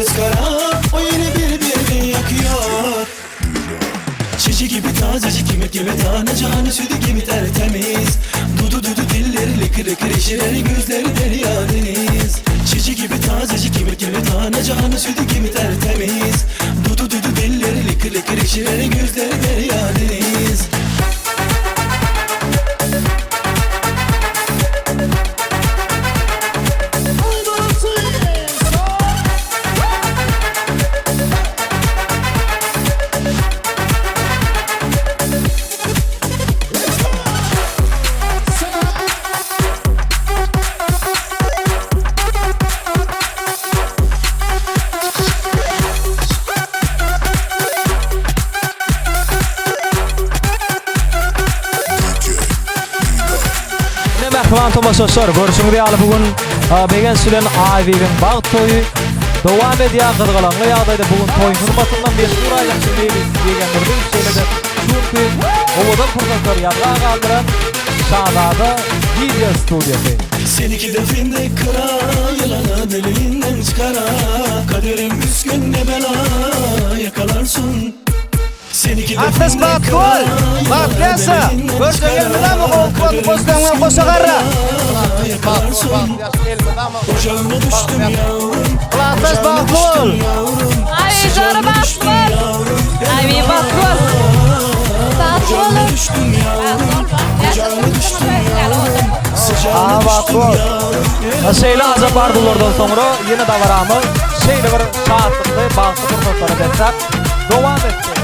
Göz kara o yine birbirini yakıyor Çiçek gibi tazecik gibi gibi tane canı sütü gibi tertemiz Dudu dudu dilleri lıkır lıkır işleri gözleri derya deniz Çiçek gibi tazecik gibi gibi tane canı sütü gibi tertemiz Dudu dudu dilleri lıkır lıkır işleri gözleri derya deniz Ine mähriban tomaşaçylar, görşüňiz ýaly bu gün Begenç bilen Aýbibiň bagt toýy dowam edýär. Gyzgalaňly ýagdaýda bu gün toýuň hormatyndan meşhur aýdymçy Meýlis Begendirdi, şeýle-de şu günki owadan pursatlary ýazga galdyran Şazada wideo studiýasy. Senikide fındık kıra Yılanı deliğinden çıkara Kaderim üskün ne bela Yakalarsın Senikide Artist fındık bagtly kıra bol! Yılanı Bagtly ýaşa! deliğinden Görjek çıkara elmydama gowy Kaderim goşlaryňdan üskün goşa ne garra! bela Yakalarsın Ocağına düştüm yavrum Artist Ocağına bagtly bol! düştüm yavrum Ay, Sıcağına doğru bagtly düştüm bol! yavrum Ay, bagtly bol! Bagtly Ocağına boluň! düştüm yavrum Ocağına düştüm yavrum Sıcağına Aa, bagtly düştüm bol! yavrum Şeýle ajap arzuwlardan soňra ýene dabaramyz şeýle bir şatlykly, bagtly pursatlara besläp dowam etdi.